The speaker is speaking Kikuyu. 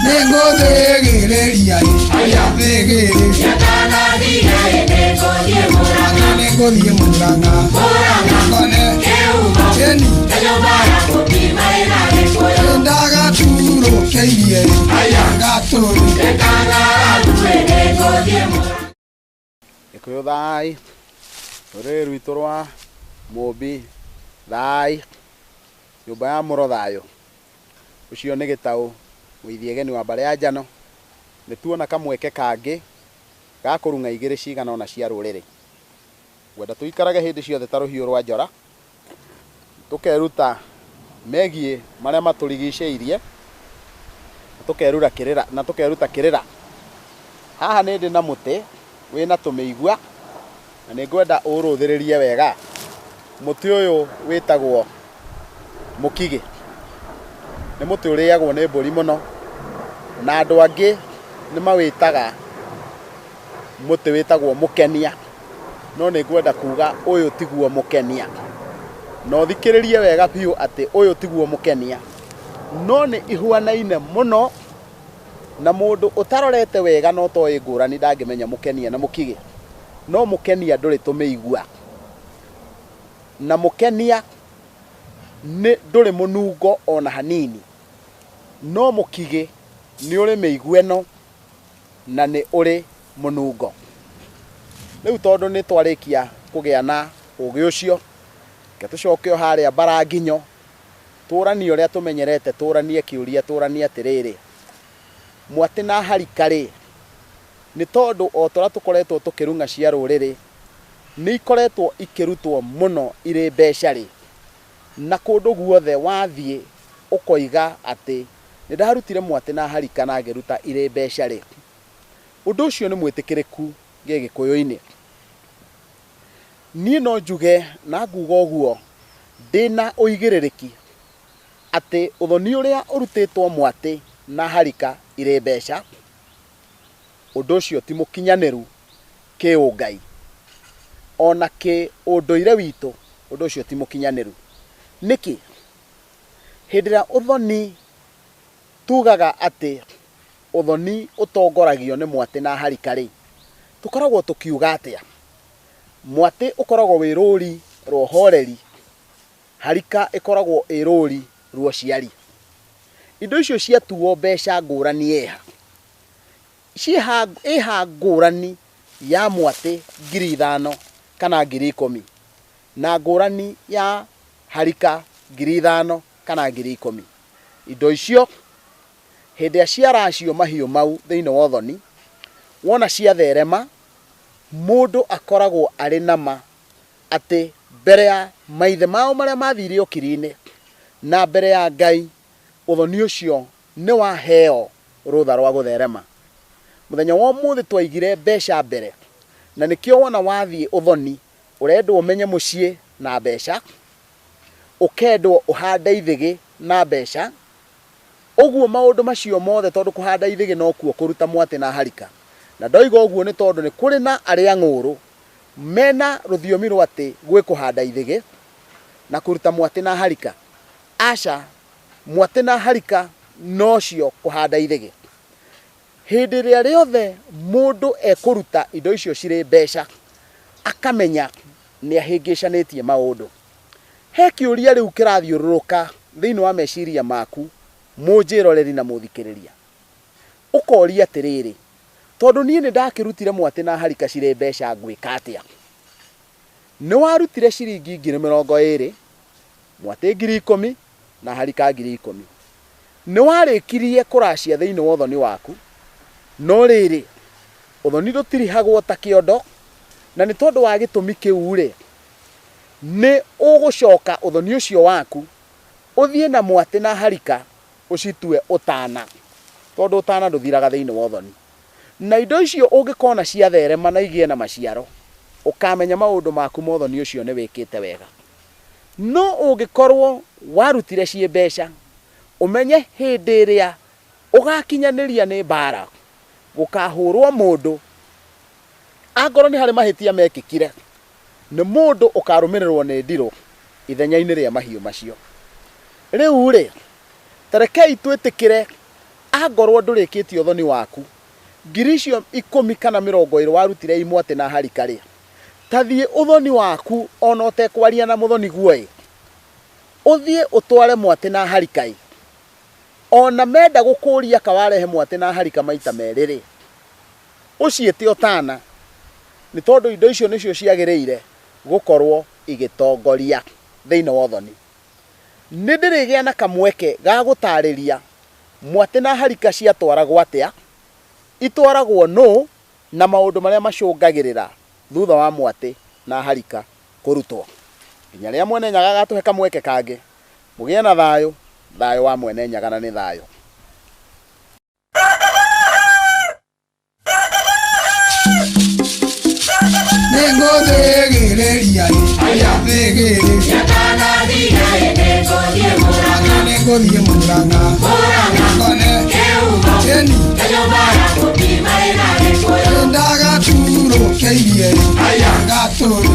Nĩngũthĩgĩrĩria thĩgĩrĩria nĩngũthiĩ Murang'a ngone ĩni ndagaturũkĩirie gatũrũ. Gĩkũyũ thai, rũrĩrĩ rwitũ rwa Mũmbi thai, nyũmba ya Mũro thayũ. Ũcio nĩ Gĩtaũ Mũithiegeni wa mbarĩ ya Njano. Nĩ tuona kamweke kangĩ ga kũrung'a igĩrĩ cigana ũna cia rũrĩrĩ. Ngwenda tũikarage hĩndĩ ciothe ta rũhiũ rwa njora, tũkeruta megiĩ marĩa matũrigicĩirie, na tũkerura kĩrĩra, na tũkeruta kĩrĩra. Haha nĩ ndĩ na mũtĩ wĩna tũmĩigua, na nĩ ngwenda ũrũthĩrĩrie wega. Mũtĩ ũyũ wĩtagwo mũkigĩ. Nĩ mũtĩ ũrĩagwo nĩ mbũri mũno, na andũ angĩ nĩ mawĩtaga mũtĩ wĩtagwo mũkenia. No nĩ ngwenda kuga ũyũ tiguo mũkenia. Na ũthikĩrĩrie wega biũ atĩ ũyũ tiguo mũkenia, no nĩ ihuanaine mũno na mũndũ ũtarorete wega na ũtoĩ ngũrani ndangĩmenya mũkenia na mũkigĩ. No mũkenia ndũrĩ tũmĩigua, na mũkenia nĩ ndũrĩ mũnungo ona hanini, no mũkigĩ nĩ ũrĩ mĩigua ĩno na nĩ ũrĩ mũnungo. Rĩu tondũ nĩ twarĩkia kũgĩa na ũgĩ ũcio, reke tũcoke o harĩa mbaranginyo, tũranie ũrĩa tũmenyerete, tũranie kĩũria, tũranie atĩrĩrĩ, mwatĩ na harika rĩ, nĩ tondũ o ta ũrĩa tũkoretwo tũkĩrung'a cia rũrĩrĩ, nĩ ikoretwo ikĩrutwo mũno irĩ mbeca rĩ, na kũndũ guothe wathiĩ ũkoiga atĩ nĩ ndarutire mwatĩ na harika na ngĩruta irĩ mbeca rĩ, ũndũ ũcio nĩ mwĩtĩkĩrĩku gĩgĩkũyũ-inĩ. Niĩ no njuge na nguga ũguo ndĩna ũigĩrĩrĩki atĩ ũthoni ũrĩa ũrutĩtwo mwatĩ na harika irĩ mbeca, ũndũ ũcio ti mũkinyanĩru kĩũngai, ona kĩũndũire witũ ũndũ ũcio ti mũkinyanĩru. Nĩkĩ? Hĩndĩ ĩrĩa ũthoni tugaga atĩ ũthoni ũtongoragio nĩ mwatĩ na harika-rĩ, tũkoragwo tũkiuga atĩa? Mwatĩ ũkoragwo wĩ rũri rwa ũhoreri, harika ĩkoragwo ĩ rũri rwa ũciari. Indo icio ciatuo mbeca ngũrani ĩha? Ĩha ngũrani ya mwatĩ 5,000 kana 10,000 na ngũrani ya harika 5,000 kana 10,000. Indo icio hĩndĩ ĩrĩa ciaracio mahiũ mau thĩinĩ wa ũthoni, wona ciatherema, mũndũ akoragwo arĩ na ma atĩ mbere ya maithe mao marĩa mathire ũkiri-inĩ na mbere ya Ngai, ũthoni ũcio nĩ waheo rũtha rwa gũtherema. Mũthenya wa ũmũthĩ twaigire mbeca mbere, na nĩkĩo wona wathiĩ ũthoni ũrendwo ũmenye mũciĩ na mbeca, ũkendwo ũhande ithĩgĩ na mbeca, ũguo maũndũ macio mothe tondũ kũhanda ithĩgĩ nokuo kũruta mwatĩ na harika. Na ndoiga ũguo nĩ tondũ nĩ kũrĩ na arĩa ng'ũrũ mena rũthiomi rwa atĩ gwĩ kũhanda ithĩgĩ na kũruta mwatĩ na harika. Aca, mwatĩ na harika nocio kũhanda ithĩgĩ. Hĩndĩ ĩrĩa rĩothe mũndũ ekũruta indo icio cirĩ mbeca, akamenya nĩ ahĩngĩcanĩtie maũndũ. He kĩũria rĩu kĩrathiũrũrũka thĩinĩ wa meciria maku mũnjĩroreri na mũthikĩrĩria. Ũkoria atĩrĩrĩ, tondũ niĩ nĩ ndakĩrutire mwatĩ na harika cirĩ mbeca ngwĩka atĩa? Nĩ warutire ciringi 20,000, mwatĩ 10,000 na harika 10,000. Nĩ warĩkirie kũracia thĩinĩ wa ũthoni waku, no rĩrĩ, ũthoni ndũtirihagwo ta kĩondo, na nĩ tondũ wa gĩtũmi kĩu-rĩ, nĩ ũgũcoka ũthoni ũcio waku ũthiĩ na mwatĩ na harika ũcitue ũtana, tondũ ũtana ndũthiraga thĩinĩ wa ũthoni. Na indo icio ũngĩkona ciatherema na igĩe na maciaro, ũkamenya maũndũ maku ma ũthoni ũcio nĩ wĩkĩte wega. No ũngĩkorwo warutire ciĩ mbeca, ũmenye hĩndĩ ĩrĩa ũgakinyanĩria nĩ mbara, gũkahũrwo mũndũ, angorwo nĩ harĩ mahĩtia mekĩkire, nĩ mũndũ ũkarũmĩrĩrwo nĩ ndirũ ithenya-inĩ rĩa mahiũ macio. Rĩu-rĩ, Tarekei twĩtĩkĩre angorwo ndũrĩkĩtie ũthoni waku, ngiri icio 10 kana 20 warutire imwatĩ na harika rĩ, ta thiĩ ũthoni waku ona ũtekwaria na mũthoni guoĩ, ũthiĩ ũtware mwatĩ na harika ĩ. Ona menda gũkũria kawarehe mwatĩ na harika maita merĩ rĩ, ũciĩte ũtana, nĩ tondũ indo icio nĩcio ciagĩrĩire gũkorwo igĩtongoria thĩinĩ wa ũthoni. Nĩ ndĩrĩgĩa na kamweke ga gũtarĩria mwatĩ na harika ciatwaragwo atĩa, itwaragwo nũ, na maũndũ marĩa macũngagĩrĩra thutha wa mwatĩ na harika kũrutwo. Nginya rĩrĩa Mwene Nyaga agatũhe kamweke kangĩ, mũgĩe na thayũ, thayũ wa Mwene Nyaga na nĩ thayũ. Nĩngũthĩgĩrĩria thĩgĩrĩ nĩngũthiĩ Murang'a ngone ĩni ndagaturũkĩirie gatũrĩ.